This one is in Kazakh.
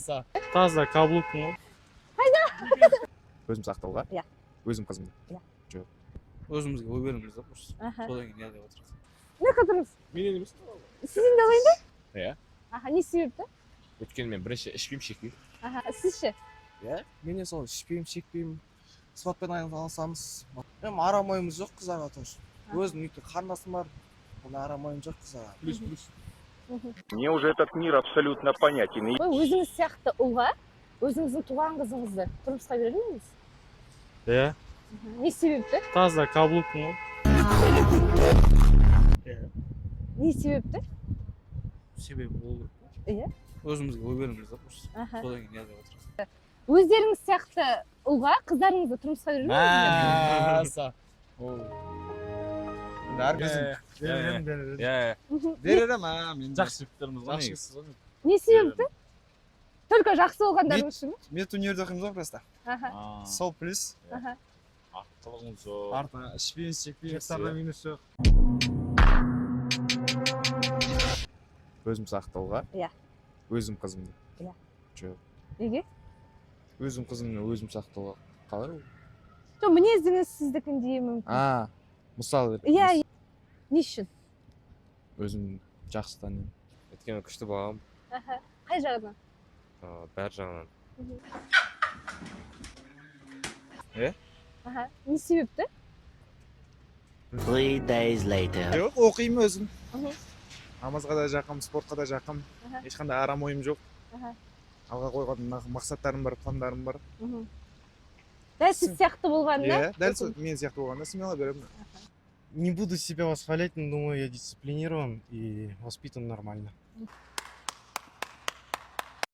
Мәссаған. Таза каблукпын ғой. Өзім сақтауға? Иә. Өзім қызымды? Иә. Жоқ. Өзімізге ой береміз да просто. Аха. Содан кейін не деп отырмыз. Не тұрыңыз? Менен емес. Сізден де алайын ба? Иә. Аха, не себепті? Өйткені мен бірінші ішпеймін, шекпеймін. Аха, сіз ше? Иә, мен де сол ішпеймін, шекпеймін, спортпен айналысамыз. Мен арам ойымыз жоқ қыздарға тоже. Өзімнің үйде қарындасым бар, ондай арам ойым жоқ қыздарға. Плюс, плюс. Мне уже этот мир абсолютно понятен. Ой, өзіңіз сияқты ұлға өзіңіздің туған қызыңызды тұрмысқа берер ме едіңіз? Иә. Не себепті? Таза каблукпын ғой. Не себепті? Себебі болу керек. Иә. Өзімізге ой береміз да просто. Аха. Содан кейін не деп отырмыз. Өздеріңіз сияқты ұлға қыздарыңызды тұрмысқа берер ме едіңіздер? Мәссаған. Ол Иә, Беремін, беремін. иә. Беремін, а, мен де. Жақсы жігіттерміз ғой Жақсы негізі. жігітсіз ғой. Не себепті? Только жақсы болғандарыңыз үшін бе? Мен универде оқимыз ғой просто. Аха. Сол плюс. Аха. Артықшылығымыз жоқ. Артына ішпейміз, шекпейміз. Жастарда минус жоқ. Өзім сақтауға? Иә. Өзім қызымды? Иә. Жоқ. Неге? Өзім қызымды өзім сақтауға қалай ол? Жоқ, мінезіңіз сіздікіндей мүмкін. А, мысал Иә, не үшін? Өзім жақсы танимын. Өйткені күшті балам. Аха. Қай жағынан? Бәр жағынан. Иә? Аха. Не себепті? 3 days later. Жоқ, оқимын өзім. Мхм. Намазға да жақын, спортқа да жақын. Аха. Ешқандай арам ойым жоқ. Аха. Алға қойған мақсаттарым бар, пландарым бар. Дәл сіз сияқты болғанына? Иә, дәл сол мен сияқты болғанда смело беремін. Не буду себя восхвалять, но думаю, я дисциплинирован и воспитан нормально.